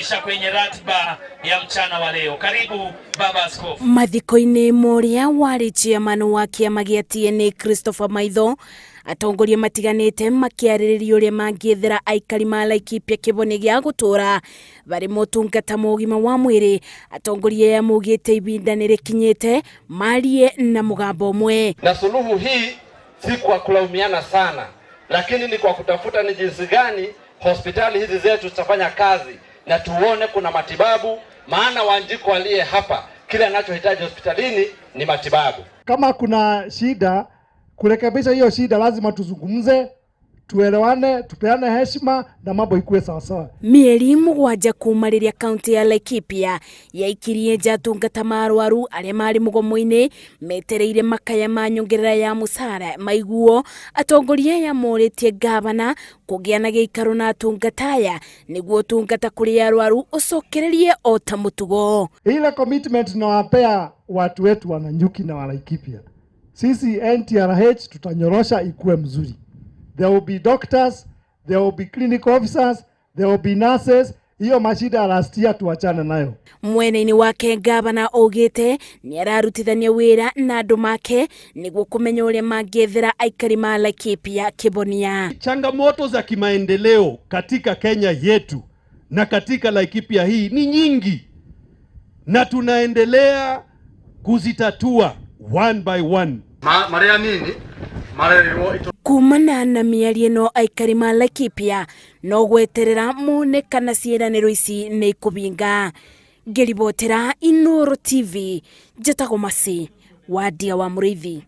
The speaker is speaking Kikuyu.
Kutupitisha kwenye ratiba ya mchana wa leo. Karibu Baba Askofu. Mathiko-inĩ ma ũrĩa warĩ chairman wa kĩama gĩa TNA Christopher Maitho, atongoria matiganĩte makĩarĩrĩria ũrĩa mangĩethera aikari ma Laikipia kĩboni gĩa gũtũra barĩ motungata ma ũgima wa mwĩrĩ. Atongoria aya maugĩte ibinda nĩ rĩkinyĩte marie na mũgambo ũmwe. Na suluhu hii si kwa kulaumiana sana, lakini ni kwa kutafuta ni jinsi gani hospitali hizi zetu zitafanya kazi na tuone kuna matibabu, maana Wanjiku aliye hapa kile anachohitaji hospitalini ni matibabu. Kama kuna shida, kurekebisha hiyo shida lazima tuzungumze, tuelewane, tupeane heshima na mambo ikuwe sawasawa. Mĩeri 7 kuma rĩrĩa kaunti ya Laikipia yaikirie nja atungata ma arwaru arĩa marĩ mũgomo-inĩ metereire makaya ma nyongerera ya mũcara maiguo, atongoria aya morĩtie ngavana kũgĩa na gĩikaro na atungata aya nĩguo ũtungata kũrĩ arwaru ũcokererie o ta mũtugo. Ile commitment tunawapea watu wetu wa Nanyuki na wa Laikipia, sisi NTRH tutanyorosha ikuwe mzuri. There will be doctors, there will be clinical officers, there will be nurses. Hiyo mashida ya last year tuachane nayo. Mwena-inĩ wake, ngavana augĩte nĩ ararutithania wĩra na andũ make nĩguo kũmenya ũrĩa mangĩethera aikari ma Laikipia kĩbonia. Changamoto za kimaendeleo katika Kenya yetu na katika Laikipia hii ni nyingi, na tunaendelea kuzitatua one by one. Maria nini marerirwo. Kumana na mĩario ĩno, aikari ma Laikipia no gweterera mone kana ciĩranĩro ici nĩ ikũbinga. Ngĩribotera Inooro TV, njĩtagwo Masi Wadia wa Mũrĩithi.